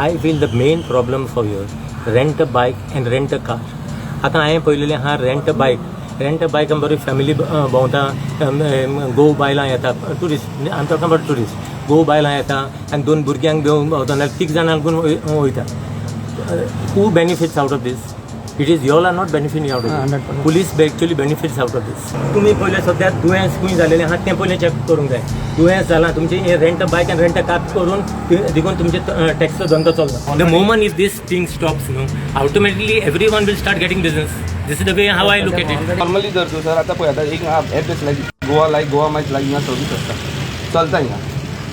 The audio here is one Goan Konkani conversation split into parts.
I feel the main problem for your rent a bike and rent a car. आतां हांवें पळयलेलें आहा, rent a bike, rent a bike बरी फॅमिली भोंवता, घोव बायलां येता, tourist, I am talking about tourist. घोव बायलां येता आनी दोन भुरग्यांक घेवन भोंवता, नाल्यार तीग जाणां लागून वयता. Who benefits out of this? It is you all are not benefiting out of 100%. Police actually benefits out of this. तुमी पयलें सद्या दुयेंस खंय जालेलें आहा तें पयलें चॅक करूंक जाय. दुयेंस जालां तुमचें, हें rent a bike आनी रेंट अ कार करून देखून तुमचे टॅक्सचो धंदो चलना. The moment if this thing stops न्हू, automatically everyone will start getting business. This is the way how I look at it. Normally जर तूं सर आतां पळय, आतां एक एप बेस लायक गोवा, लायक गोवा मायल्स, लायक हिंगा सर्वीस आसता, चलता हिंगा.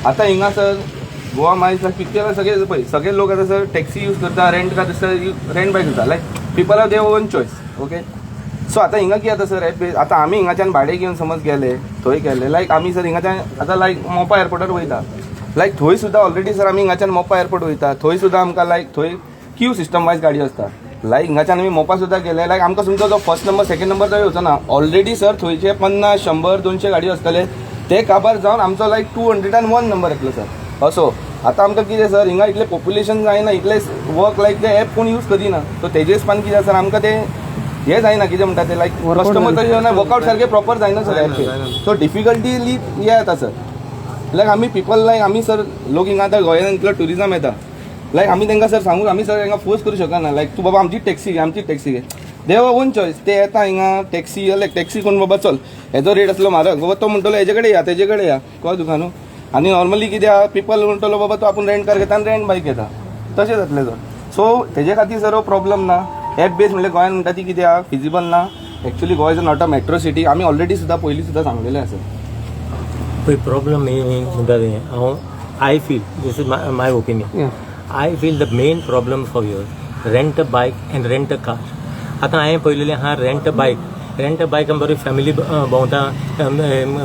आतां हिंगा सर गोवा मायल्स लायक पिक्चर सगळे पळय, सगळे लोक आतां सर टॅक्सी यूज करता, रेंट कार दिसता, रेंट बायक करता. Like people have their own choice, okay? So आतां हिंगा कितें जाता सर, एप बेस आतां आमी हिंगाच्यान भाडें घेवन समज गेले, थंय गेले, लायक आमी सर हिंगाच्यान आतां लायक मोपा एअरपोर्टार वयता, लायक थंय सुद्दां ऑलरेडी सर आमी हिंगाच्यान मोपा एअरपोर्ट वयता, थंय सुद्दां आमकां लायक थंय क्यू सिस्टम वायज गाडी आसता. लायक हिंगाच्यान आमी मोपा सुद्दां गेले, लायक आमकां तुमचो जो फर्स्ट नंबर, सेकंड नंबर तो येवचो ना. ऑलरेडी सर थंयचे 50, 100, 200 गाडयो आसतले, ते काबार जावन आमचो लायक 201 नंबर येतलो सर असो. आतां आमकां कितें सर, हिंगा इतलें पॉप्युलेशन जायना, इतलें वर्क, लायक ते एप कोण यूज करिना, सो तेजे हिसपान कितें सर, आमकां तें हें जायना, कितें म्हणटा ते, लायक कस्टमर तशें वर्कआउट सारकें प्रॉपर जायना सर एपाचेर. सो डिफिकल्टी हें येता सर. लायक आमी पिपल, लायक आमी सर लोक हिंगा आतां गोंयान इतलो ट्युरिजम येता, लायक आमी तांकां सर सांगू, आमी सर तांकां फोर्स करूं शकना, लायक तूं बाबा आमची टॅक्सी घे, आमची टॅक्सी घे. They own choice. ते येता हिंगा टॅक्सी, लायक टॅक्सी कोण बाबा चल, हेजो रेट आसलो म्हारग, बाबा तो म्हणटलो हेजे कडेन या, तेजे कडेन या, कळ्ळें तुका न्हू? आनी नॉर्मली कितें आहा, पिपल म्हणटलो बाबा तो आपूण रेंट कार घेता आनी रेंट बायक घेता, तशें जातलें सर. सो तेजे खातीर सर हो प्रॉब्लम ना. एप बेस म्हणल्यार गोंयान म्हणटा ती कितें आहा, फिजिबल ना. Actually Goa is not a metro city. आमी ऑलरेडी सुद्दां पयलीं सुद्दां सांगलेलें आसा. पळय, प्रॉब्लम म्हणटा तें हांव, I feel, this is my opinion, I feel the main problem for your rent a bike and rent a car. आतां हांवें पळयलेलें आहा, rent a bike, rent a bike बरी फॅमिली भोंवता,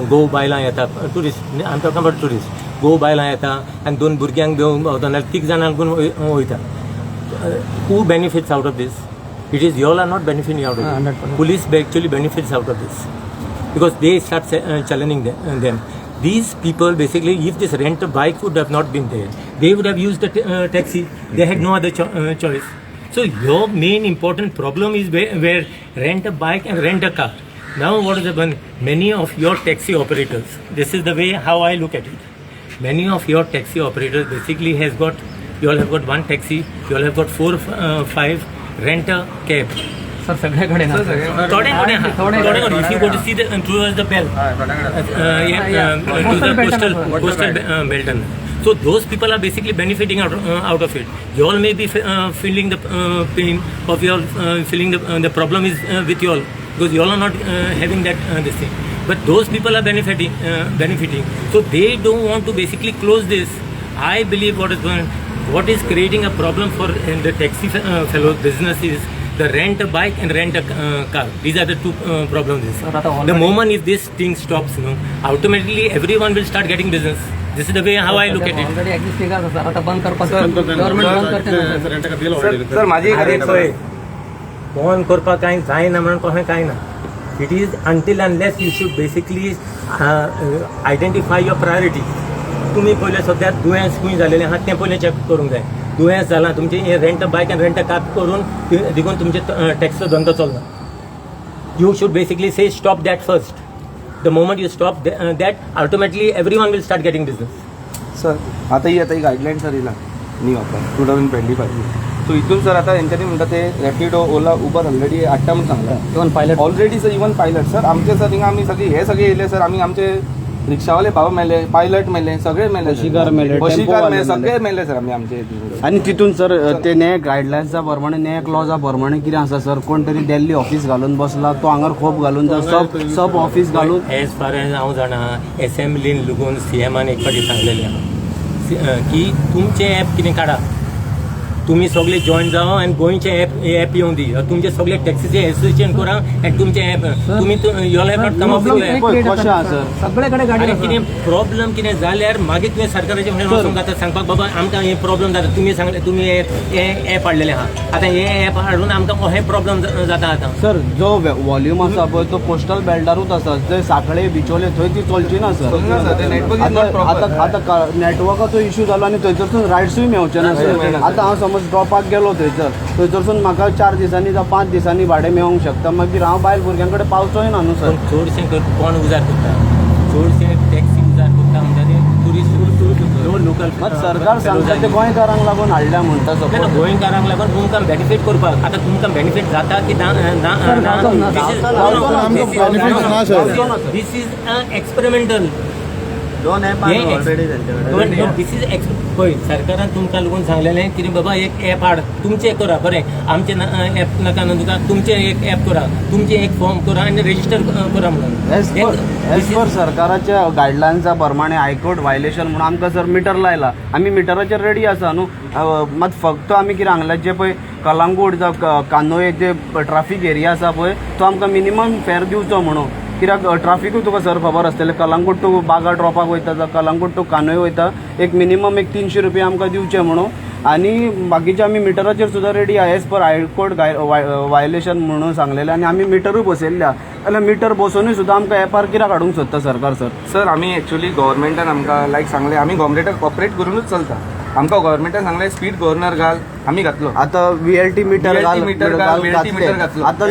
घोव बायलां येता, tourist, I am talking about tourist. घोव बायलां येता आनी दोन भुरग्यांक घेवन भोंवता, नाल्यार तीग जाणां लागून वयता. Who benefits out of this? It is you all are not benefiting out of 100%. Police actually benefits out of this because they start challenging them. These people basically, if this rent a bike would have not been there, they would have used the taxi. They had no other choice. So your main important problem is where rent a bike and rent a car. Now what is happened? Many of your taxi operators, this is the way how I look at it. Many of your taxi operators basically has got, you all have got one taxi, you all have got four, five rent a cab. Sir सगळ्याकडे ना. थोडे थोडे हा. थोडे. थोडे थोडे. If you go to see the towards the belt, yeah, to the Coastal coastal belt. Coastal belt. So those people are basically benefiting out of it. You all may be feeling the pain of your feeling the problem is with you all because you all are not having that this thing. But those people are benefiting. So they don't want to basically close this. I believe what is creating a problem for in the taxi fellow business is the rent a bike and rent a car. These are the two problems. Sir, आता The already- moment if this thing stops, no, automatically everyone will start getting business. This is the way how I look at it. Already existing आसा सर, आता बंद करपाक गव्हर्नमेंट बंद करचे ना सर. सर, सर माझी एक अरे पळय, बंद करपाक कांय जायना म्हणून कशें कांय ना. It is until unless you should basically identify your priority. तुमी पयलें सद्या दुयेंस खंय जालेलें आहा तें पयलें चॅक करूंक जाय. दुयेंस जालां तुमचें, हें rent a bike आनी रेंट अ कार करून देखून तुमचे टॅक्सचो धंदो चलना. You should basically say stop that first. The moment you stop that, automatically everyone will start getting business. Sir, आता ही गायडलायन सर येयला न्यू आता 2025. सो हितून सर आता हेंच्यांनी म्हणटा ते रॅपिडो, ओला, उबर ऑलरेडी हाडटा म्हूण सांगला. Even pilot. Already sir, even pilot sir, आमचे सर हिंगा आमी सगळे हे सगळे येयले सर, आमी आमचे रिक्षावाले भाव मेले, पायलट मेले, सगळे मेले. बशीकार मेले, बशीकार टेम्पोवाले मेले, मेले. सगळे मेले सर आमी आमचे हितून. आनी तितून सर ते ने गायडलायन्सा प्रमाणे, ने क्लॉजा प्रमाणे कितें आसा सर, कोण तरी दिल्ली ऑफीस घालून बसला, तो हांगर खोप घालून सब सब ऑफीस घालून. एज फार एज हांव जाणा, एसेंब्लीन लुगून सीएमान एक फावटी सांगलेलें आहा की तुमचें एप कितें काडा. तुमी सगळे जॉईन जावा आनी गोंयचे एप एप येवं दी. तुमचे सगळे टॅक्सीचे एसोसिएशन करा आनी तुमचे एप तुमी you all have not come up with एक पळय, रेट कशें आसा आसा सर? सगळे कडेन गाडी आनी आसा. कितें प्रॉब्लम कितें जाल्यार मागीर तुवें सरकाराचे फुडें वचूंक जाता सांगपाक, बाबा आमकां हे प्रॉब्लम जाता, तुमी सांगले तुमी हे एप हाडलेले आहा, आतां हे एप हाडून आमकां हे प्रॉब्लम जाता आतां. सर, जो वॉल्यूम आसा पळय तो कोस्टल बेल्टारूच आसा. जंय साखळे, बिचोले, थंय ती चलची ना सर. चलना सर, ते network is not proper. आतां आतां नेटवर्काचो इशू जालो आनी थंयसरसून रायड्सूय मेवचे ना सर. मेळना. आतां हांव समज ड्रॉपाक गेलो थंयसर, थंयसरसून म्हाका 4 दिसांनी जावं 5 दिसांनी भाडें मेळोंक शकता. मागीर हांव बायल भुरग्यां कडेन पावचोय ना न्हू सर. पूण चडशें कोण उजार करता? चडशे टॅक्सी उजार करता म्हणटा ते टुरिस्ट, लोकल. मात सरकार सांगता ते गोंयकारांक लागून हाडल्या म्हणटा ना, सपोज. गोंयकारांक लागून तुमकां बेनिफीट करपाक. आतां तुमकां बेनिफीट जाता की ना? सर, जावचो ना. Benefit ना, sir. This is experimental. दोन This is, पळय, सरकारान तुमकां लागून सांगलेलें कितें, बाबा एक एप हाड, तुमचें करा बरें, आमचें एप नाका न्हू तुका, तुमचें एक एप करा, तुमचें एक फॉर्म करा आनी रेजिस्टर करा म्हणून. एज पर एज पर सरकाराच्या गायडलायन्सा प्रमाणे हायकोर्ट व्हायलेशन म्हणून आमकां सर मिटर लायला. आमी मिटराचेर रेडी आसा न्हू. मात फक्त आमी कितें हांगले जे पळय कलांगूट जावं कांदोळे जे ट्राफीक एरिया आसा पळय, तो आमकां मिनिमम फेर दिवचो म्हणून. कित्याक ट्राफिकूय तुका सर खबर आसतलें, कलांगूट टू बागा ड्रॉपाक वयता जावं कलांगूट टू कानोय वयता, एक मिनिमम एक 300 रुपया आमकां दिवचे म्हणून. आनी बाकीचे आमी मिटराचेर सुद्दां रेडी आहा. As per high court violation म्हणून सांगलेलें आनी आमी मिटरूय बसयल्ले आहा, जाल्यार मिटर बसोवनूय सुद्दां आमकां एपार कित्याक हाडूंक सोदता सरकार सर? सर, आमी एक्चुअली गव्हर्मेंटान आमकां लायक सांगलें, आमी गव्हर्मेंटाक कॉपरेट करूनच चलता. आमकां गव्हर्मेंटान सांगलें स्पीड गव्हर्नर घाल, आमी घातलो. आता व्हीएलटी मिटर VLT meter घाल, VLT meter घातलो. आता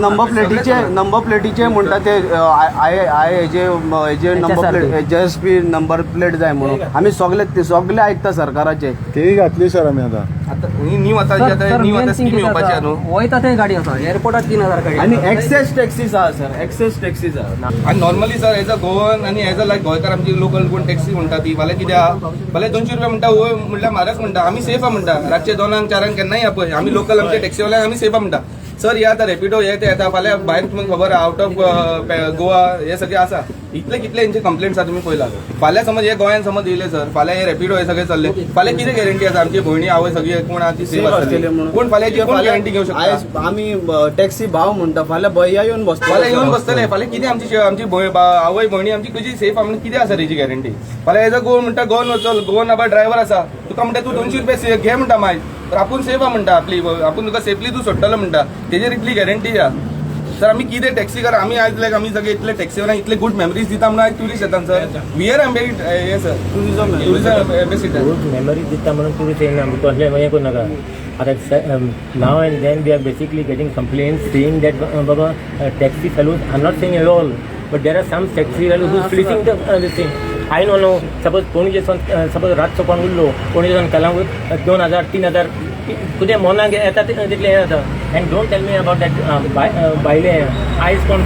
नंबर प्लेटीचे, नंबर प्लेटीचे म्हणटा ते I I हेजे हेजे number plate, HSP number plate जाय म्हणून. आमी सगळे सगळे आयकता सरकाराचे. तेही घातली सर आम्ही आता. आता ही न्यू आता जी आता न्यू आता स्कीम येवपाची आहा न्हू. वयता थंय गाडी आसा, एअरपोर्टार 3000 गाडी आनी आसा. एक्सेस टॅक्सीस आहा सर, एक्सेस टॅक्सीस आहा. आणि normally sir, as a Goan आनी एज अ लायक गोंयकार, आमची लोकल कोण टॅक्सी म्हणटा ती फाल्यां कितें आहा, फाल्यां 200 रुपया म्हणटा, वय म्हणल्यार म्हारग म्हणटा. आमी सेफ आहा म्हणटा. रातचे 2ांक 4ांक केन्नाय या पळय, आमी लोकल आमच्या टॅक्सीवाल्यांक आमी सेफ आहा म्हणटा सर. हे आतां रॅपिडो हे ते येता, फाल्यां भायर तुमकां खबर आहा, आउट ऑफ गोवा हे सगळे आसा, इतले कितले हेंचे कंप्लेंट्स आसा तुमी पळयला. फाल्यां समज हे गोंयान समज येयले सर, फाल्यां हे रॅपिडो हे सगळे चल्ले, फाल्यां कितें गॅरंटी आसा आमची भयणी आवय सगळी कोण आहा ती सेफ आसतली म्हणून? कोण फाल्यां कोण गॅरंटी घेवंक शकता? आयज आमी टॅक्सी भाव म्हणटा, फाल्यां भैया येवन बसतले. फाल्यां येवन बसतले. फाल्यां कितें आमची आमची आवय भयणी आमची कशी सेफ आहा म्हणून कितें आसा तेजी गॅरंटी? फाल्यां एज अ गोवन म्हणटा, गोवन वचल, गोवन बाबा ड्रायव्हर आसा, तुका म्हणटा तूं 200 रुपया घे म्हणटा मायज, तर आपूण सेफ आहा म्हणटा आपली, आपूण तुका सेफली तूं सोडटलो म्हणटा, तेजेर इतली गॅरंटी आहा सर. आमी कितें टॅक्सी कर, आमी आयज लायक आमी सगळे इतले टॅक्सीवर इतले गुड मेमरीज दिता म्हणून आयज ट्युरिस्ट येता सर. We are हे sir, tourism tourism ambassador. Good memories दिता म्हणून टुरिस्ट येयना, because हें करूं नाका. आतां now and then we are basically getting complaints saying that Baba taxi fellows, I am not saying all, but there are some taxi fellows who fleecing the this thing. I know, no, suppose पणजेसान, suppose रातचो कोण उरलो पणजेसान कलांगूट, 2000 3000 तुजें मनाक येता तितलें हें जाता. And don't tell me about that भायले. आयज कोण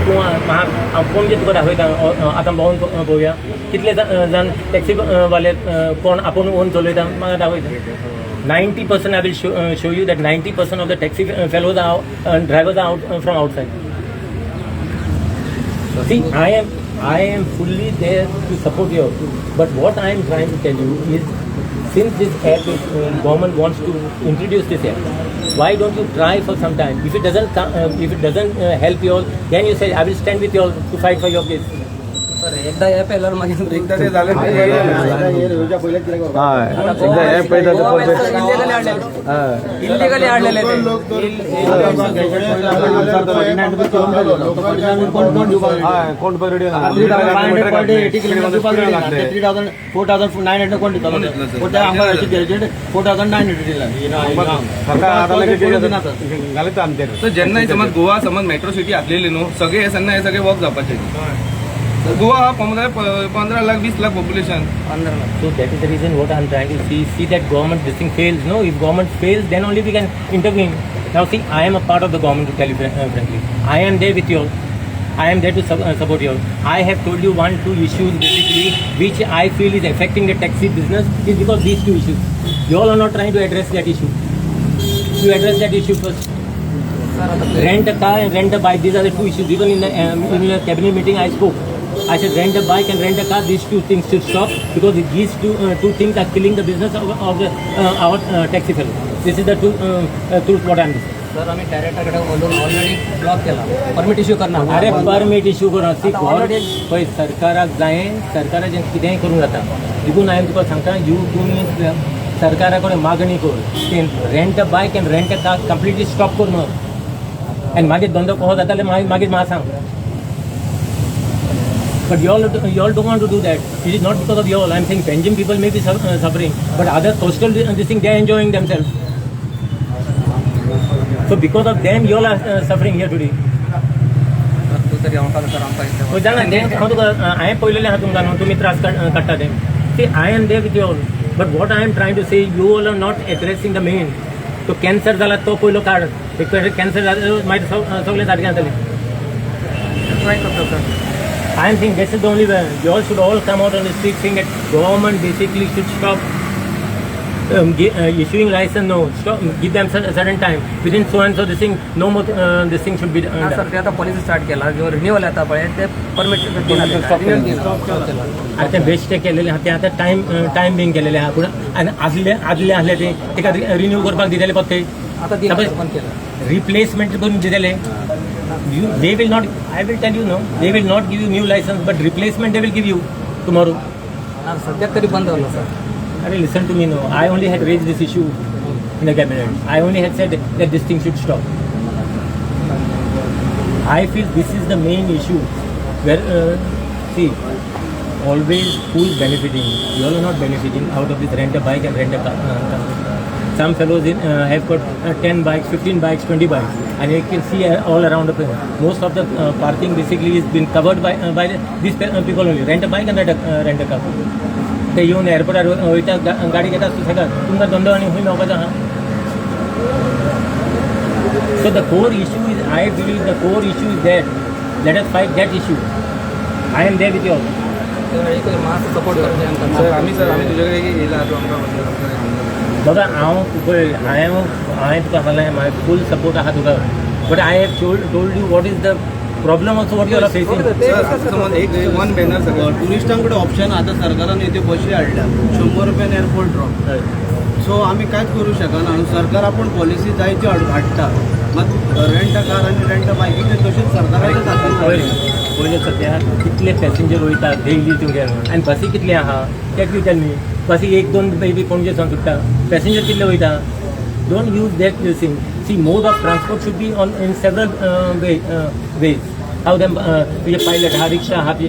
तूं म्हाका हांव पणजे तुका दाखयता, आतां भोंवन पळोवया कितले जाण टॅक्सी वाले कोण आपूण ओन चलयता, म्हाका दाखयता. 90%, I will show you that 90% of the taxi fellows are drivers are out from outside. See, I am fully there to support you. But what I am trying to tell you is, since this app is government wants to introduce this app, why don't you try for some time? If it doesn't help you all, then you say I will stand with you all to fight for your case. Sir, एकदा ॲप आल्यावर मागीर एकदा ते झालं. इलिगली हाडलेले, इलिगली हाडलेले ते. कोण पळय. 3,500 per day, 80 kilometer दिवपाक ready ना. 3,000, 4,900 कोण दितलो? पूण ते आमकां अशी 4,900 दिला. तर जेन्ना समज गोवा समज मेट्रो सिटी आसलेली न्हू, सगळे हे सन्ना हे सगळे वर्क जावपाचे. तर Goa 15 lakh 20 lakh population. So that is the reason what I am trying to see. See that government this thing fails. No, if government fails, then only we can intervene. Now see, I am a part of the government, to tell you frankly. I am there with you all. I am there to support you all. I have told you one, two issues basically which I feel is affecting the taxi business is because these two issues. You all are not trying to address that issue. You address that issue first. Rent a car and rent a bike. These are the two issues. Even in the cabinet meeting, I spoke. I said rent a bike and rent a car, these two things should stop because these two things are killing the business of the our taxi fellow. This is the truth what I am saying. Sir, आमी डायरेक्टर कडेन उलोवन ऑलरेडी ब्लॉक केला, परमीट इश्यू करना. अरे, परमीट इश्यू करून सी आतां already- पळय, सरकाराक जाय, सरकाराचें कितेंय करूंक जाता. देखून हांवें तुका सांगता, you तुमी सरकारा कडेन मागणी कर की rent a bike and rent a car completely stop कर म्हणून. आनी मागीर धंदो कसो जाता जाल्यार मागीर मागीर म्हाका सांग. But you all don't want to do that. It is not because of you all. I am saying Panjim people may be suffering, but other coastal this thing, they are enjoying themselves. So because of them you all are suffering here today. तूं तरी आमकां सर, आमकां इतलें. हो जाणा तें हांव तुका, हांवें पळयलेलें आहा तुमकां न्हू, तुमी त्रास काडटा ते. See, I am there with you all, but what I am trying to say, you all are not addressing the main. तो कॅन्सर जाला तो पयलो काड. कॅन्सर जाला मागीर सगळें सारकें जातलें. ट्राय करता sir. I am saying this is the only way. You all should all come out on the street saying that government basically should stop issuing license. No, stop. Give them certain time within so and so. This thing, no more. This thing should be ना done. Sir, ते आतां पॉलिसी स्टार्ट केला, जो रिन्युअल येता पळय, ते परमीट दिना, रिन्युअल दिना. आतां ते बेश्टे केलेले आहा ते आतां टायम बीन केलेले आहा, पूण आनी आदले आसले ते तेका रिन्यू करपाक दितले फक्त. आतां दिना. Suppose- बंद केला. रिप्लेसमेंट करून दितले. You they will not, I will tell you, no, they will not give you new license, but replacement they will give you tomorrow. ना, सद्याक तरी बंद जालो सर. अरे, listen to me, no. I only had raised this issue in the cabinet. I only had said that this thing should stop. I feel this is the main issue where, see, always who is benefiting? You all are not benefiting out of this rent a bike and rent a car. Some fellows have got 10 bikes, 15 bikes, 20 bikes, and you can see all around the place. Most of the parking basically is been covered by these people only. Rent a bike and rent a car. ते येवन एअरपोर्टार वयता, गाडी घेता सुसेगाद. तुमकां धंदो आनी खंय मेळपाचो आहा? So the core issue is, I believe the core issue is that let us fight that issue. I am there with you. एक मातसो सपोर्ट करचें आमकां. सर, आमी तुजे कडेन येयला, तूं आमकां मातशें बाबा, हांव पळय, हांवें तुका सांगलें, म्हाजें फूल सपोर्ट आहा तुका, but I have told you what is the problem also, what you are facing. Sir, आतां समज एक वन बॅनर सगळं ट्युरिस्टांकडे ऑप्शन, आतां सरकारान त्यो बशी हाडल्या 100 रुपयान एअरपोर्ट ड्रॉप. सो आमी कांयच करूं शकना न्हू. सरकार आपूण पॉलिसी जायत्यो हाडटा, मात रेंट अ कार आनी रेंट अ बायकीचें तशेंच सरकाराच्याच हातान. पळय, पयले सद्या कितले पॅसेंजर वयता डेली तुमगे आनी बसी कितले आहा तें you tell me. बसी एक दोन बेबी पणजे सावन सुट्टा, पॅसेंजर कितले वयता? Don't use that thing. See, mode of transport should be on in several ways. How them तुजे पायलट आहा, रिक्षा आहा, तुजे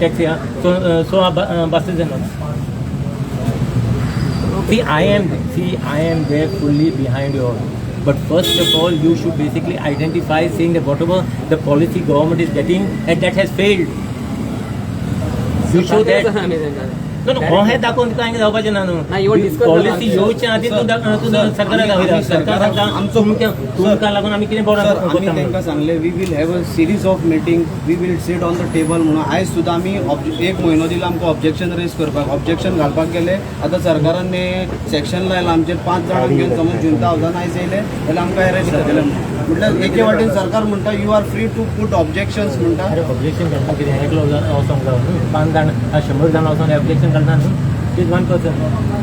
टॅक्सी आहा, सो आहा buses and all. See, I am there fully behind you all. But first of all, you should basically identify, saying that whatever the policy government is getting, and that has failed. You show that. No, हें दाखोवन तुका हांगा जावपाचें ना. ना, you न्हू, discuss policy येवच्या आदी तूं सरकाराक दाखयता. सरकार सांगता, आमचो तुमकां लागून आमी कितें बरो सर, आमी करता म्हणून. तांकां सांगलें, we will have a series of meeting, we will sit on the table म्हणून. आयज सुद्दां आमी एक म्हयनो दिला आमकां ऑब्जेक्शन रेज करपाक. ऑब्जेक्शन घालपाक गेले, आतां सरकारान सेक्शन लायला आमचेर. पांच जाणांक घेवन समज जुंता हावसान आयज येयले जाल्यार आमकां एरेस्ट जातले म्हणून. म्हटल्यार एके वाटेन सरकार म्हणटा, you are free to put objections म्हणटा. अरे, ऑब्जेक्शन घालता कितें? एकलो वचोंक जावो न्हू, पांच जाण, 100 जाण वचोन ऑब्जेक्शन घालना न्हू. Is one person.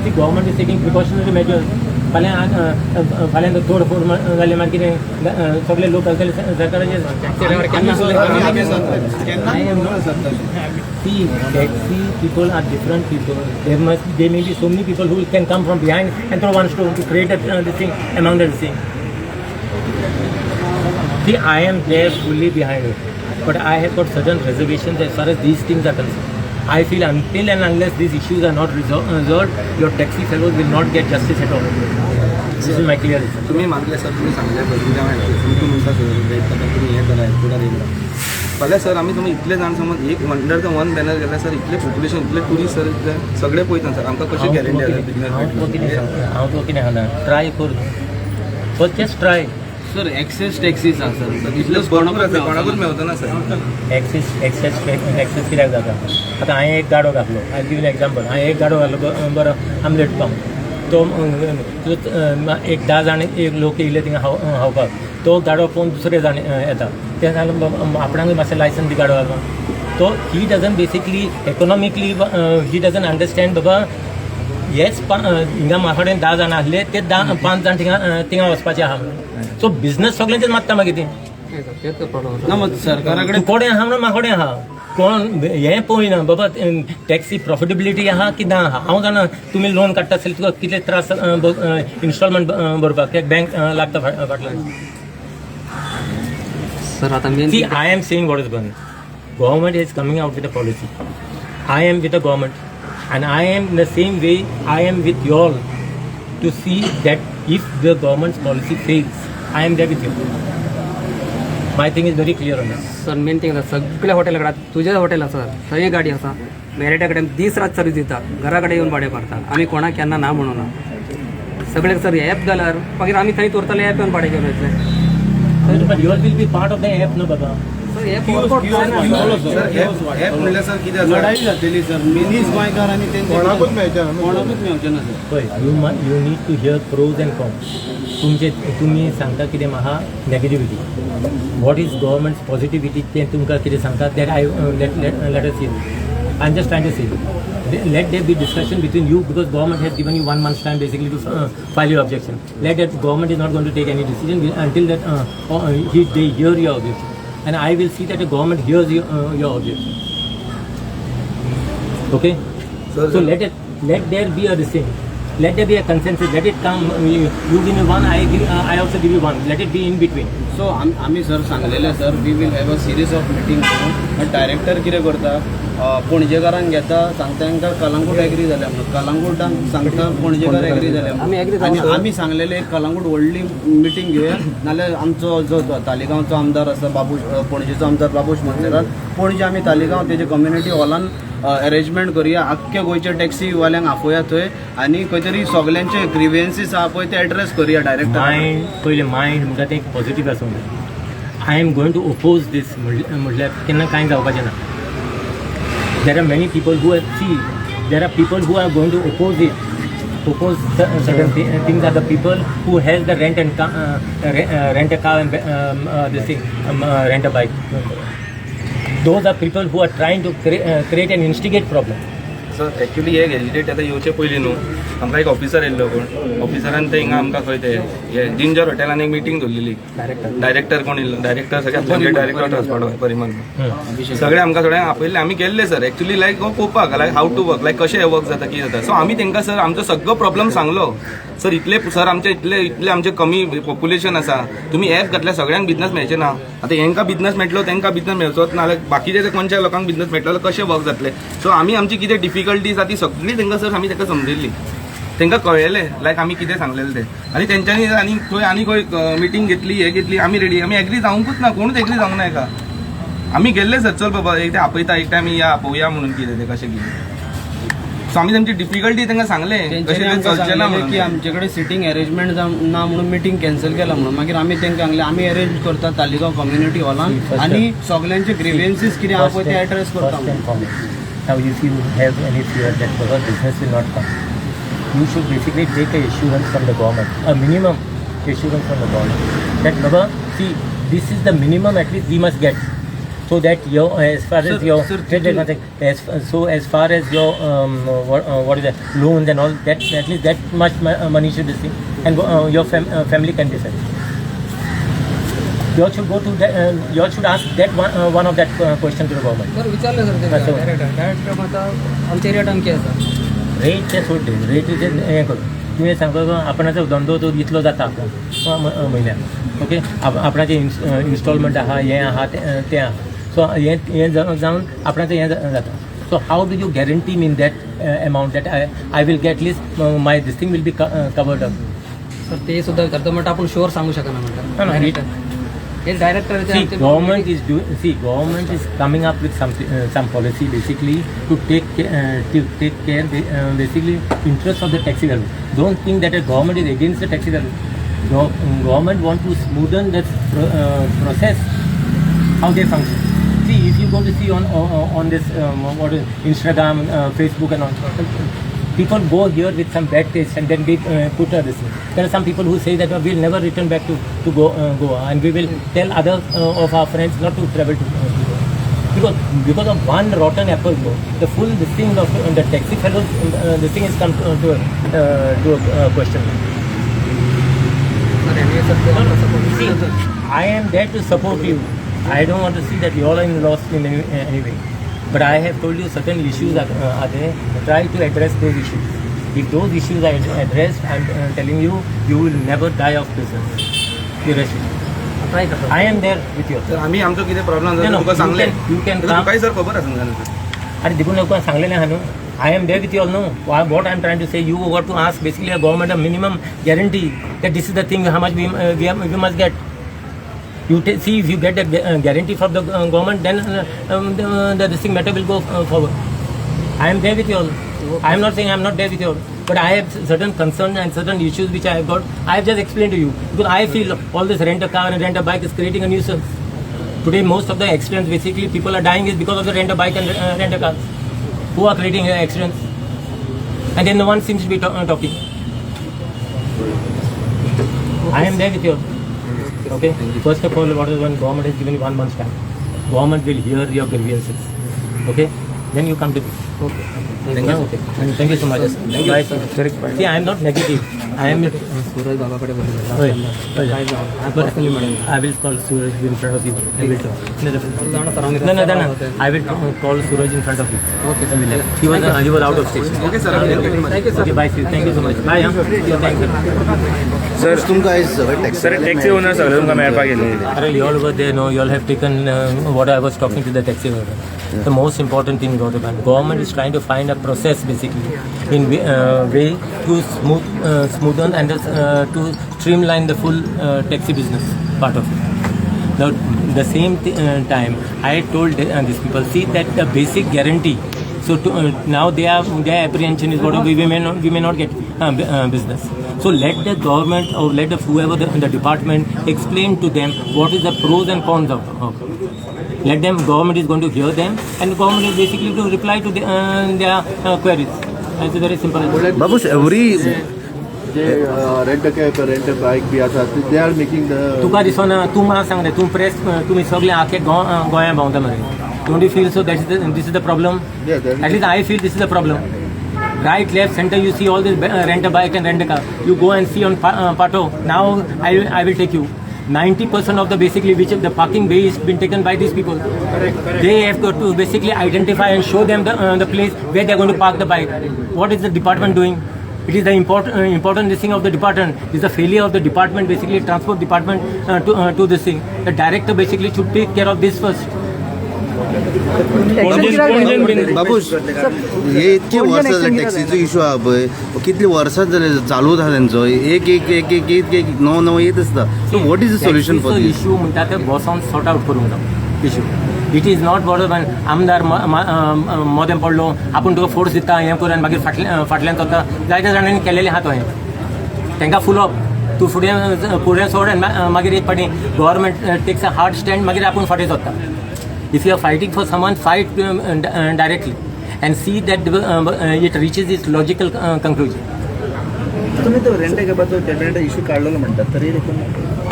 See, government is taking precautionary measures. फाल्यां फाल्यां तोडफोड जाली मागीर कितें सगळे लोक घालतले सरकाराचेर. आमी केन्ना करूंक ना सर तशें. See, taxi people are different people. There may be so many people who can come from behind and throw one stone to create this thing among the thing. See, I am there fully behind it, but I have got certain reservations as far as these things are concerned. I feel until and unless these issues are not resolved, your taxi fellows will not get justice at all. This is my clear reason. तुमी मागले सर, तुमी सांगले पळय, तुमच्या तुमी म्हणटा सर, रेट आतां तुमी हें करा, एअरपोर्टार येयला. फाल्यां सर, आमी तुमी इतले जाण समज एक अंडर the one banner गेल्यार सर, इतले पॉप्युलेशन, इतले ट्युरिस्ट सर, इतले सगळे पळयता सर, आमकां कशी गॅरंटी आसा बिजनेस? हांव तुका कितें सांगता, हांव तुका कितें सांगता, ट्राय कर, first just try. Sir, access taxis आसा सर. इतले भरपूर आसा, कोणाकूच मेवतना सर. एक्सेस एक्सेस एक्सेस कित्याक जाता? आतां हांवें एक गाडो घातलो, I give example, हांवें एक गाडो घातलो बरो आमलेट पाव. तो एक 10 जाण एक लोक येयले थिंगा खावपाक. तो गाडो पळोवन दुसरे जाण येता. ते सांगले, आपणाकूय मातशें लायसन दी गाडो घालपाक. तो he doesn't basically economically he doesn't understand बाबा हेच हिंगा म्हाका कडेन 10 जाणां आसले ते 5 जाण थिंगा वचपाचे आहा म्हणून. सो बिझनस सगळ्यांचेच मारता मागीर ती. तेच प्रॉब्लम. ना, मग सरकारा कडेन तूं कोडें आहा म्हणून म्हाका कडेन आहा, कोण हें पळयना बाबा टॅक्सी प्रॉफिटेबिलिटी आहा की ना आहा. हांव जाणा तुमी लोन काडटा आसल्यार तुका कितले त्रास इन्स्टॉलमेंट भरपाक, कित्याक बँक लागता फाटल्यान. सर, आता main See, I am saying what is going. Government is coming out with a policy. I am with the government, and I am in the same way. I am with you all to see that if the government's policy fails, I am there with you. My thing is very clear on this. Sir, main thing सगळ्या हॉटेला कडेन, तुजें हॉटेल आसा थंय गाडी आसा, मॅरिटा कडेन दीस रात सर्वीस दिता, घरा कडेन येवन भाडें मारता. आमी कोणाक केन्ना ना म्हणूना. सगळे सर एप घाल्यार मागीर आमी थंय उरतले, एप येवन भाडें घेवन वयतले. But you all will be part of the app, no, Baba? Sir, app workout. Sir, app म्हणल्यार सर कितें आसा? लढाई जातली सर, मिनीस गोंयकार आनी तेंचे कोणाकूच मेळचें ना. कोणाकूच मेळचें ना सर. पळय, you need to hear pros and cons. तुमचे तुमी सांगता कितें म्हाका negativity, what is government's positivity तें तुमकां कितें सांगता that I let us see. I am just trying to see, let there be discussion between you, because government has given you one month's time basically to file your objection. Let that government is not going to take any decision until that they hear your objection, and I will see that the government hears your objection. Okay? Sir, So let there be a thing. Let there be a consensus. Let it come. You give me one, I also give you one. Let it be in between. So आमी सर सांगलेले sir, we will have a series of meeting. Director कितें करता, पणजेकारांक घेता, सांगता तांकां कलांगूट एग्री जाल्या म्हणून, कलांगूटांक सांगता पणजेकार एग्री जाल्या. आमी agree आनी जावं, sir. आमी सांगलेले एक कलांगूट व्हडली मिटींग घेवया, नाल्यार आमचो जो तालिगांवचो आमदार आसा बाबूश, पणजेचो आमदार बाबूश मोन्सेरात, पणजे आमी तालिगांव तेजे कम्युनिटी हॉलान अरेंजमेंट करुया, आख्खे गोंयचे टॅक्सीवाल्यांक आपोवया थंय आनी खंय तरी सगल्यांचे ग्रिव्हन्सीस आहा पळय ते एड्रेस करुया डायरेक्टर. मायंड पयलें, मायंड म्हणटा तें पॉझिटीव आसूंक जाय. I am going to oppose this म्हटल्यार केन्ना कांय जावपाचें ना. There are many people who are see there are people who are going to oppose it, oppose certain things are the people who has the rent and rent a car and this thing, rent a bike. Those are people who are trying to create and instigate problem. Sir, actually हे गॅजिटेट आतां येवचे पयलीं न्हू आमकां एक ऑफिसर येयल्लो कोण, ऑफिसरान ते हिंगा आमकां खंय ते हे जिंजर हॉटेलान एक मिटींग दवरलेली. डायरेक्टर. डायरेक्टर कोण येयल्लो, डायरेक्टर सगळे, डायरेक्टर ट्रान्सपोर्ट परिमल, सगळे आमकां सगळ्यांक आपयल्ले. आमी गेल्ले सर एक्चुली लायक पळोवपाक, like how to work, like कशें वर्क जाता, कितें जाता. सो आमी तांकां सर आमचो सगळो प्रॉब्लम सांगलो सर. इतले सर आमचे इतले इतले आमचे कमी पॉप्युलेशन आसा, तुमी एप घातल्यार सगळ्यांक बिजनस मेळचे ना. आतां हेंकां बिजनस मेळटलो, तांकां बिजनस मेळचोच ना, जाल्यार बाकीचे ते कोणच्या लोकांक बिजनस मेळटलो जाल्यार कशें वर्क जातलें? सो आमी आमची कितें डिफिकल्टीज आसा ती सगळी तांकां सर आमी तांकां समजयल्ली, तांकां कळ्ळेलें लायक आमी कितें सांगलेलें तें. आनी तेंच्यांनी आनी खंय आनी खंय मिटींग घेतली, हें घेतली. आमी रेडी, आमी एग्री जावंकूच ना, कोणूच एग्री जावंक ना हेका. आमी गेल्ले सर, चल बाबा एक ते आपयता, एक टायम या पळोवया म्हणून कितें तें कशें कितें. सो आमी तेंची डिफिकल्टी तांकां सांगलें कशें तेंच्यांनी तें आमकां चलचें ना सांगलेलें की म्हणून. आमचे कडेन सिटींग अरेंजमेंट ना म्हणून मिटींग कॅन्सल केला म्हणून. मागीर आमी तांकां सांगलें आमी अरेंज करता तालिगांव कम्युनिटी हॉलान आनी सगल्यांचे ग्रिव्हन्सीस कितें आहा पळय ते एड्रेस करता First म्हणून. and foremost. Now, if you have any fear that our business will not come, you should basically take a assurance from the government, a minimum assurance from the government. That Baba, see, this is the minimum at least we must get, so that your as far as Sir, your sir, trade as so as far as your what is that loans and all that, at least that much money should be seen, and your family can be set. You all should go to that, you all should ask that one of that question to the government. बरं, विचारलं सर ते डायरेक्टर. डायरेक्टर म्हणटा आमचे रेट अमके आसा. रेट ते सोड, रेटीचे हें करूं, तुवें सांगपाक आपणाचो धंदो तो इतलो जाता म्हयन्याक, ओके, आपणाचे इन्स्टॉलमेंट आहा, हें आहा, तें तें आहा, सो हें हें जावन आपणाचें हें जाता. So how do you guarantee mean that amount that I will get least my this thing will be covered up? Sir, ते सुद्धा विचारतो म्हणटा आपण शुअर सांगू शकना म्हणटा. ना, ना, डायरेक्टर हे director. See, government is doing. See, government is coming up with some policy basically to take care basically interest of the taxi driver. Don't think that the government is against the taxi driver. Government want to smoothen that process how they function. See, if you go to see on this what is Instagram, Facebook and all, people go here with some bad taste and then they put a this thing. There are some people who say that we'll never return back to Goa and we will tell other of our friends not to travel to Goa because Because of one rotten apple, no, the full this thing of the taxi fellows, this thing is come to a question. Sir, anyway, sir, No, no, see, I am there to support you. I don't want to see that you all are in loss in any way. But I have told you certain issues are there. Try to address those issues. If those issues are addressed, I am telling you, you will never die of business. You rest assured. Try करता. I am there with you. तर आम्ही आमचो कितें प्रॉब्लम No, जाता no, तुका you सांगलें. can तर come. तुकाय सर खबर आसा न्हू. अरे देखून लोकांक सांगलेलें आहा न्हू. I am there with you all, no. What I am trying to say, you got to ask basically a government a minimum guarantee that this is the thing, how much we must get. You see, if you get a guarantee from the government, then the this thing matter will go forward. I am there with you all. I am not saying I am not there with you all, but I have certain concerns and certain issues which I have got. I have just explained to you because I feel all this rent a car and rent a bike is creating a nuisance. Today, most of the accidents, basically, people are dying is because of the rent a bike and rent a car. Who are creating accidents? And then no one seems to be talking. I am there with you all. Okay. First of all, what is one government has given you 1 month's time. Government will hear your grievances. Okay. Then you come to me. Okay. Thank you. Okay. Thank you so much. Bye, sir. See, I am not negative. I am. Suraj बाबाकडे बोललो. होय. होय. काय जावं personally म्हणून. I will call Suraj in front of you. I will talk. No, जाणा sir, आम्ही no, no, no, no. रस्त्यावर I will call Suraj in front of you. Okay. He was out of station. Okay sir. Thank you sir. Okay, bye. See you. Thank you so much. Bye. Huh? Yeah, thank you. Sir, तुमकां आयज सगळे टॅक्सी सर, टॅक्सी ओनर सगळे तुमकां मेळपाक येयले. Arey, you all were there, no? You all have taken what I was talking to the taxi driver. The most important thing, got to government is trying to find a process basically in way to smoothen and to streamline the full taxi business part of it. Now, the same time, I told these people, see that the basic guarantee. So now they are their apprehension is what we may not get business. So let the government or let the whoever the department explain to them what is the pros and cons of. Let them, government is going to hear them and the government is basically to reply to their queries. It's very simple as that. Babush, every J rent cab, rent bike बी आसा, they are making the तुका दिसना, तूं म्हाका सांग रे, तूं प्रेस, तुमी सगळे आखे गोंया भोंवता मरे. Don't you feel so that is this is the problem? Yeah, that is- At least I feel this is the problem. Right, left, center, you see all this rent a bike and rent a car. You go and see on Pato. Now I will take you. 90% of the basically which the parking bay is been taken by these people. They have got to basically identify and show them the place where they are going to park the bike. What is the department doing? It is the important this thing of the department. It is the failure of the department, basically transport department, to this thing. The director basically should take care of this first. Babush, हे इतकी वर्सां जाली टॅक्सीचो इशू आहा पळय, कितली वर्सां जाली चालू आहा तेंचो, एक एक एक एक एक एक नवो नवो येत आसता. So what is the solution for this? Issue म्हणटा ते बसोन सॉर्ट आउट करूंक जाय issue. It is not बरोबर आमदार मोदें पडलो, आपूण तुका फोर्स दिता, हें कर आनी मागीर फाटल्यान फाटल्यान चलता. जायत्या जाणांनी केलेलें आहा तो हें. तांकां फुलोवप, तूं फुडें फुडें सोड आनी मागीर एक फावटी government takes a hard stand, मागीर आपूण फाटीं सोदता. If you are fighting for someone, fight directly and see that it reaches its logical conclusion. तुम्ही तो रेंट कॅबाचो जनरेटर इशू काडलेलो म्हणटात, तरी देखून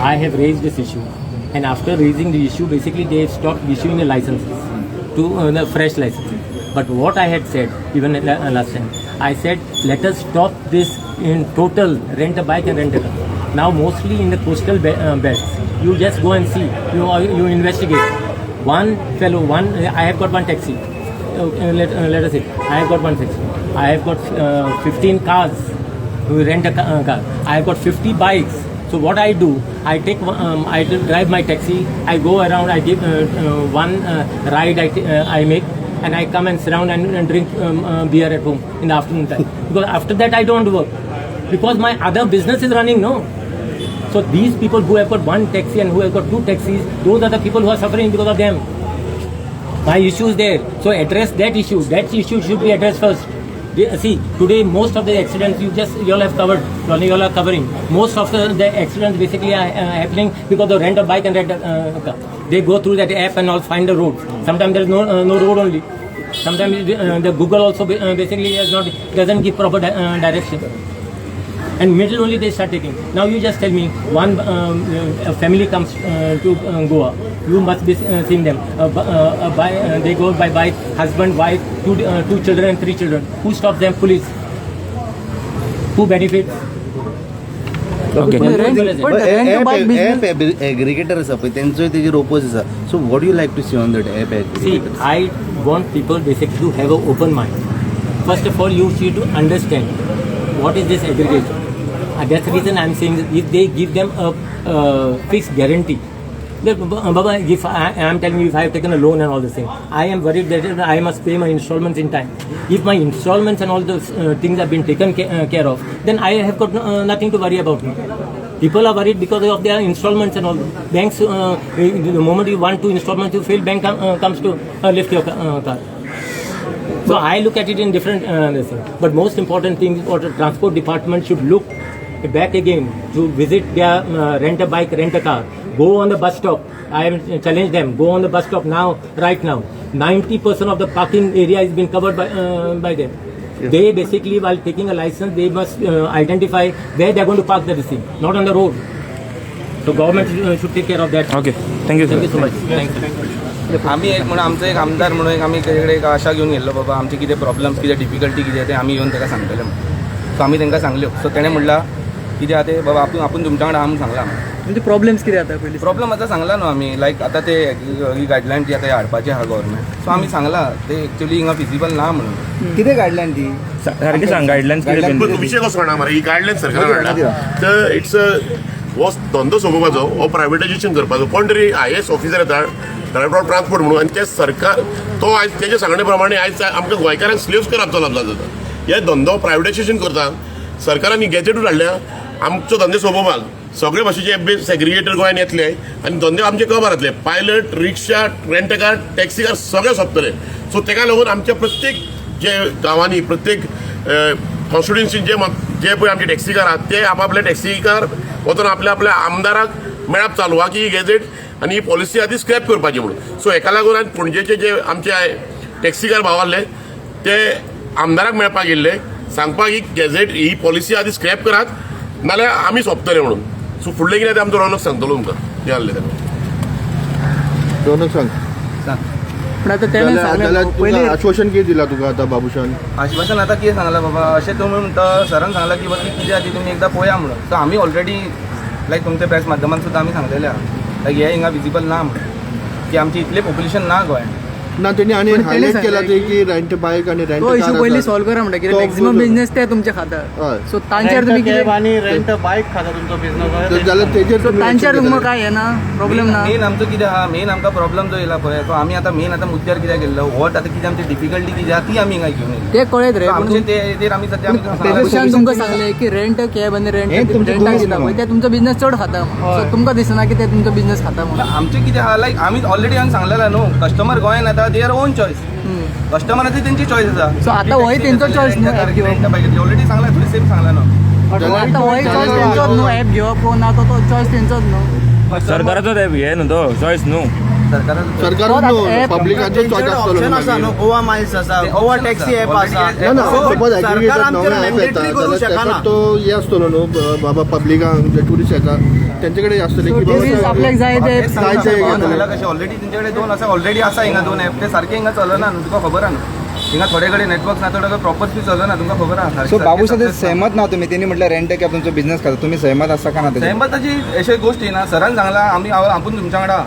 I have raised this issue, and after raising the issue, basically they stopped issuing the licenses to the fresh licenses. But what I had said even last time, I said let us stop this in total rent a bike and rent a car. Now mostly in the coastal belts, you just go and see, you investigate. One fellow, one I have got one taxi. Let us say I have got one taxi. I have got 15 cars who rent a car. I have got 50 bikes. So what I do, I drive my taxi. I go around. I give one ride. I make, and I come and sit down and drink beer at home in the afternoon time. Because after that I don't work, because my other business is running. No. So these people who have got one taxi and who have got two taxis, those are the people who are suffering because of them. My issue is there. So address that issue. That issue should be addressed first. See, today most of the accidents you all have covered, you all are covering. Most of the accidents basically are happening because of rent a bike and rent a car. They go through that app and all find the road. Sometimes there is no road only. Sometimes the Google also basically has not doesn't give proper direction. And middle only they start taking. Now you just tell me, one a family comes to Goa. You must be seeing them. They go by bike, husband, wife, two children and three children. Who stops them? Police. Who benefits? Okay. App aggregator आसा पळय तेंचोय तेजेर ओपोज आसा, so what you like to see on that app See, aggregator? I want people basically to have an open mind. First of all, you should to understand what is this aggregation. And that's the reason I'm saying that if they give them a fixed guarantee. That, Baba, if I am telling you, if I have taken a loan and all this thing, I am worried that I must pay my installments in time. If my installments and all those things have been taken care of, then I have got nothing to worry about now. People are worried because of their installments and all. Banks, the moment you want two installments, you fail, bank comes to lift your car. So I look at it in different this thing. But most important thing is what the transport department should look back again to visit their rent a bike, rent a car. Go on the bus stop. I am challenge them. Go on the bus stop now, right now. 90% of the parking area is been covered by them. They basically, while taking a license, they must identify where they are going to park the thing, not on the road. So government should take care of that. Okay, thank you. Thank you so much. Thank you. आमी एक म्हणून आमचो एक आमदार म्हणून एक आमी तेजे कडेन एक आशा घेवन गेल्लो, बाबा आमचे कितें प्रॉब्लम्स, कितें डिफिकल्टी कितें तें आमी येवन ताका सांगतले म्हणून. सो आमी तांकां सांगल्यो. सो तेणें म्हणलां कितें आहा तें बाबा आपूण आपूण तुमच्या वांगडा आहा म्हणून सांगलां. म्हणजे प्रॉब्लेम्स कितें आतां पयलीं? प्रॉब्लम आतां सांगला न्हू आमी, लायक आतां ते ही गायडलायन जी आतां हाडपाची आहा गव्हर्मेंट, सो आमी सांगलां ते एक्चुली हिंगा फिजिबल ना म्हणून. कितें गायडलायन ती? सारकें सांग, गायडलायन्स कितें? पण विषय कसो जाणा मरे, ही गायडलायन सरकारान हाडल्या तर it's a हो धंदो सोंपोवपाचो, हो प्रायवेटायजेशन करपाचो. कोण तरी आयएएस ऑफिसर येता डायरेक्टर ऑफ ट्रान्सपोर्ट म्हणून आनी ते सरकार तो आयज तेजे सांगणे प्रमाणे आयज आमकां गोंयकारांक स्लेव्स करप चलप जाता. हे धंदो प्रायवेटायजेशन करता सरकारान ही गॅजेटूच हाडल्या आमचो धंदे सोंपोवपाक. सगळे भाशेचे एप सेग्रिगेटर गोंयान येतले आनी धंदे आमचे कबर जातले. पायलट, रिक्षा, रेंटकार, टॅक्सीकार सगळे सोंपतले. सो तेका लागून आमच्या प्रत्येक जे गांवांनी प्रत्येक कॉन्स्टिट्युन्सीन जे जे पळय आमचे टॅक्सीकार आहात ते आपापले टॅक्सीकार वचून आपल्या आपल्या आमदाराक मेळप चालू आहा की ही गॅझेट आनी ही पॉलिसी आदी स्क्रॅप करपाची म्हणून. सो हेका लागून आनी पणजेचे जे आमचे टॅक्सीकार भाव आहले ते आमदाराक मेळपाक येयल्ले सांगपाक ही गॅझेट ही पॉलिसी आदी स्क्रॅप करात नाल्यार आमी सोंपतले म्हणून. सो फुडलें कितें तें आमचो रोनक सांगतलो तुमकां कितें आहलें तें. रोनक सांग. पण आतां तेणें जाल्यार सांगलें जाल्यार तुका पयलीं आश्वासन कितें दिलां तुका आतां बाबूशान? आश्वासन आतां कितें सांगलां बाबा, अशें तुमी म्हणटा सरान सांगलां की बाबा कितें आहा ती तुमी एकदां पळया म्हणून. सो आमी ऑलरेडी लायक तुमच्या प्रेस माध्यमान सुद्दां आमी सांगलेलें आहा लायक हे हिंगा विजिबल ना म्हणून, की आमची इतलें पॉप्युलेशन ना गोंयान. ना तेणी आनी पण तेणी हायलायट केला सांगलें ते की रेंट बायक आनी रेंट तो इशू कार पयलीं आसा. सॉल्व करा म्हणटा, कित्याक तो मॅक्झिमम पयलो. बिझनेस ते तुमचे खाता. हय. सो तांचेर तुमी कितें आनी रेंट बायक खाता तुमचो बिझनस. तर जाल्यार तेजेर सो तुमी तांचेर action तुमकां घेतले. काय येना प्रॉब्लेम ना? मेन आमचो कितें आहा, मेन आमकां प्रॉब्लम जो येयला पळय तो आमी आतां मेन आतां मुद्द्यार कित्याक गेल्लो, वोट आतां कितें आमची डिफिकल्टी कितें आहा ती आमी हिंगा घेवन येयले. ते कळ्ळेत रे, सो पूण आमचे ते हेजेर आमी सद्या आमी सांगलां. बाबूशान तुमकां सांगलें की रेंट कॅब आनी रेंट रेंटाक दिता पळय ते तुमचो बिझनेस चड खाता. सो तुमकां दिसना की ते तुमचो बिझनेस खाता म्हणून? आमचें कितें आहा लायक आमी ऑलरेडी हांवें सांगलेलें न्हू, कस्टमर गोंयान येता there own choice, कस्टमराची तेंची चॉयस आसा. सो आतां होय तेंचो चॉयस न्हू ऍप घेवप? ऑलरेडी सांगला थंय सेम सांगला न्हू. आतां होय चॉयस तेंचोच न्हू ऍप घेवप ना तो चॉयस तेंचोच न्हू? सरकाराचो ते हे न्हू तो चॉयस न्हू. सरकाराचो सरकारूच न्हू, पब्लिकाचो चॉयस आसतलो ऑप्शन आसा न्हू, मागीर. गोवा मायल्स आसा, गोवा टॅक्सी ऍप आसा. ना ना सपोज सरकार एग्रीगेटर आमचेर नवे ऍप येता मॅन्डेटरी करूंक जाल्यार शकना. ताका तो हे आसतलो न्हू बाबा पब्लिकांक जे ट्युरिस्ट येता तेंचे कडेन आसतले की टुरिस्ट बाबा आपल्याक जाय ते तेच सांगला जाय ते भावान घेतले. सांगला कशें ऑलरेडी तेंचे कडेन दोन आसा, ऑलरेडी आसा हिंगा दोन ऍप, ते सारके हिंगा चलना न्हू, तुका खबर आहा न्हू. हिंगा थोडे कडेन नेटवर्क ना, थोडे कडेन प्रॉपर बी चलना, तुमकां खबर आहा. सो बाबूशा ते सहमत ना तुमी? तेणी म्हटल्यार रेंट कॅब तुमचो बिझनेस खाता, तुमी सहमत आसा का ना तेजेर? सहमताची अशी गोश्ट ना, सरान सांगला आमी आपूण तुमच्या वांगडा आहा.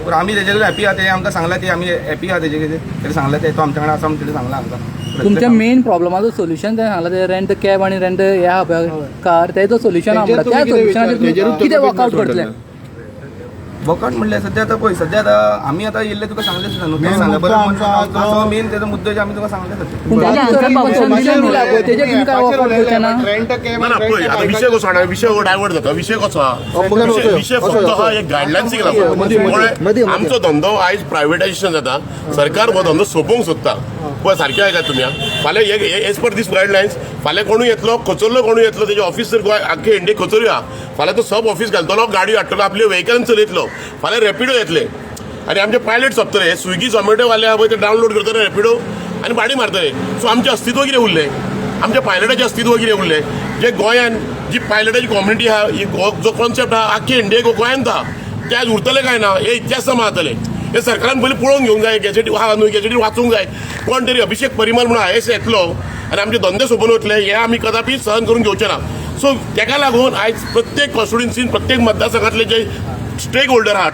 पूण आमी तेजे कडेन हॅपी आहा, ते आमकां सांगला ते आमी हॅपी आहा तेजे कडेन, तेणें सांगला ते तो आमच्या वांगडा आसा म्हणून तेणें सांगला आमकां. तुमच्या मेन प्रॉब्लमाचो सोल्युशन तें सांगला, ते रेंट कॅब आनी रेंट हे आहा पळय कार, तेजो सोल्युशन आहा तेजेर म्हणटा. त्या तुमी कितें सोल्युशनाचेर विचार- तेजेरूच तुमी कितें तुमचो वर्कआउट business करतले? वर्कआउट म्हणल्यार सद्या आतां पळय, सद्या आतां आमी आतां येयल्ले तुका सांगलें सुद्दां न्हू, तें सांगलें बरें म्हणून मेन तेजो मुद्दो जे आमी तुका सांगले सद्या. पूण ताच्या आन्सर बाबूशान दिला पळय, तेजेर तुमी काय वर्कआउट करचे ना? रेंट कॅब ना ना पळय आतां विशय कसो जाणा, विशय हो डायवर्ट जाता. विशय कसो आहा, विशय फक्त आहा एक गायडलायन्सीक लागून. मदीं, कळ्ळें? मदीं. आमचो धंदो आयज प्रायवेटायजेशन जाता, सरकार हो धंदो सोंपोवंक सोदता. पळय सारकें आयकात तुमी आं. फाल्यां एज पर दीस गायडलायन्स फाल्यां कोणूय येतलो, खचरलो कोणूय येतलो, तेजे ऑफिस जर गोंय आख्खे इंडियेक खचोरी आहा, फाल्यां तो सब ऑफिस घालतलो, गाडयो हाडटलो, आपल्यो व्हेकल चलयतलो. फाल्यां रॅपिडो येतले आनी आमचे पायलट सोंपतले. हे स्विगी झोमॅटो वाले आहा पळय ते डावनलोड करतले रॅपिडो आनी भाडी मारतले. सो आमचें अस्तित्व कितें उरलें? आमच्या पायलटाचें अस्तित्व कितें उरलें? जे गोंयान जी पायलटाची कम्युनिटी आहा, ही जो कॉन्सेप्ट आहा आख्खी इंडियेक गोंयांत आहा, ते आज उरतले काय ना हे इतिहास जमा जातले. हे सरकारान पयलीं पळोवन घेवंक जाय, गॅजेटी आहा न्हू, गॅजेटी वाचूंक जाय. कोण तरी अभिषेक परिमल म्हणून आयएस येतलो आनी आमचे धंदे सोंपून वतले हे आमी कदापी सहन करून घेवचे ना. सो तेका लागून आयज प्रत्येक कॉन्स्टिट्युन्सीन, प्रत्येक मतदारसंघातले जे स्टेक होल्डर आहात,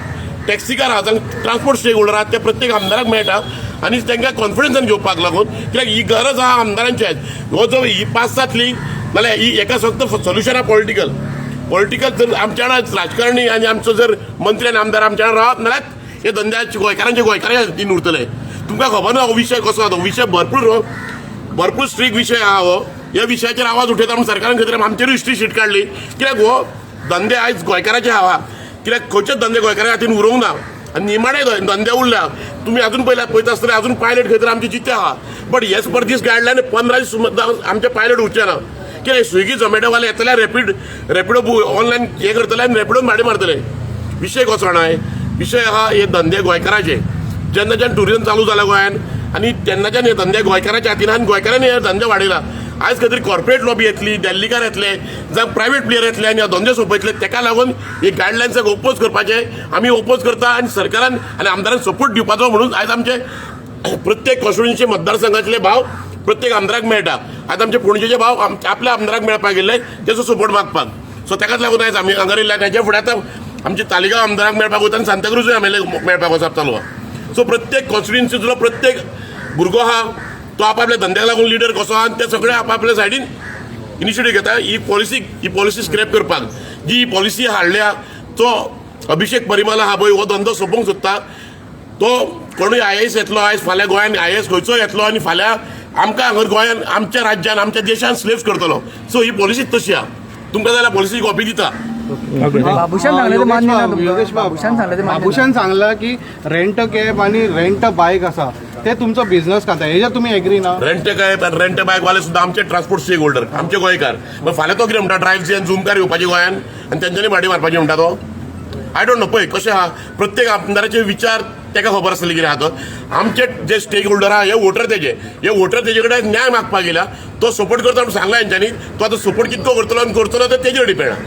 टॅक्सीकार आहात, ट्रान्सपोर्ट स्टेक होल्डर आहात, ते प्रत्येक आमदाराक मेळटा आनी तांकां कॉन्फिडन्सान घेवपाक लागून, कित्याक ही गरज आहा आमदारांची. आयज हो जो ही पास जातली नाल्यार ही एका फक्त सोल्युशन आहा पॉलिटिकल. पॉलिटिकल जर आमच्या वांगडा राजकारणी आनी आमचो जर मंत्री आनी आमदार आमच्या वांगडा रावत नाल्यार हे धंद्याचे गोंयकारांचे गोंयकारांच्या हातीन उरतले. तुमकां खबर ना हो विशय कसो आहा तो विशय, भरपूर भरपूर स्ट्रीक विशय आहा हो. ह्या विशयाचेर आवाज उठयता म्हूण सरकारान खंय तरी आमचेरूय हिस्ट्री शीट काडली, कित्याक हो धंदे आयज गोंयकाराचे आहा, कित्याक खंयचेच धंदे गोंयकाराच्या हातीन उरोवंक ना आनी निमाणे धंदे उरल्या. तुमी अजून पयल्या पळयता आसतना अजून पायलट खंय तरी आमचे जिते आहा, but as per these guideline 15 दीस आमचे पायलट उरचे ना. कित्याक स्विगी झोमॅटोवाले येतले, रॅपिडो ऑनलायन हे करतले आनी रॅपिडोन भाडें मारतले. विशय कसो जाणा, विशय आहा हे धंदे गोंयकाराचे. जेन्नाच्यान टुरिजम चालू जाला गोंयान आनी तेन्नाच्यान हे धंदे गोंयकाराच्या हातीन आनी गोंयकारांनी हे धंदे वाडयला. आयज खंय तरी कॉर्पोरेट लॉबी येतली, दिल्लीकार येतले, जावं प्रायवेट प्लेयर येतले आनी धंदे सोंपयतले. तेका लागून ही गायडलायन्साक ओपोज करपाचे आमी ओपोज करता आनी सरकारान आनी आमदारान सपोर्ट दिवपाचो म्हणून आयज आमचे प्रत्येक कॉन्स्टिट्युन्सी मतदारसंघातले भाव प्रत्येक आमदाराक मेळटा. आतां आमचे पणजेचे भाव आपल्या आमदाराक मेळपाक गेल्ले तेचो सपोर्ट मागपाक. सो तेकाच लागून आयज आमी हांगा येयल्या. तेच्या फुडें आतां आमचे तालिगांव आमदाराक मेळपाक वता आनी सांताक्रुजूय आमी मेळपाक वचप चालू आहा. सो प्रत्येक कॉन्स्टिट्युन्सीतलो प्रत्येक भुरगो आहा तो आपापल्या धंद्याक लागून लिडर कसो आहा आनी ते सगळे आपापल्या सायडीन इनिशिएटीव घेता ही पॉलिसी स्क्रॅप करपाक. जी ही पॉलिसी हाडल्या तो अभिषेक परिमल आहा पळय, हो धंदो सोंपोवंक सोदता. तो कोणूय आयएस येतलो आयज फाल्यां गोंयान, आयएस खंयचो येतलो आनी फाल्यां आमकां हांगा गोंयान, आमच्या राज्यान, आमच्या देशान स्लेव्स करतलो. सो ही पॉलिसीच तशी आहा. तुमकां जाल्यार पॉलिसी कॉपी दिता. बाबूशान सांगलें ते मान्य ना तुमकां? योगेश बाब, बाबूशान सांगलें ते मान्य ना? बाबूशान सांगला की रेंट कॅब आणि रेंट बायक आसा ते तुमचो बिझनस खाता, हेजेर तुमी एग्री ना? रेंट कॅब आनी रेंट बायक वाले सुद्दां आमचे ट्रान्सपोर्ट स्टेक होल्डर, आमचे गोंयकार. मग फाल्यां तो कितें म्हणटा, ड्रायव्ह आनी झूम कार येवपाची गोंयान आनी तेंच्यांनी भाडी मारपाची म्हणटा तो. I don't know. पळय कशें आहा, प्रत्येक आमदाराचे विचार तेका खबर आसतले कितें आहा तो. आमचे जे स्टेक होल्डर आहा, हे वोटर तेजे, हे वोटर तेजे कडेन न्याय मागपाक गेल्या. तो सपोर्ट करता म्हणून सांगला हेंच्यांनी. तो आतां सपोर्ट कितको करतलो आनी करचो ना ते तेजेर डिपेंड आहा.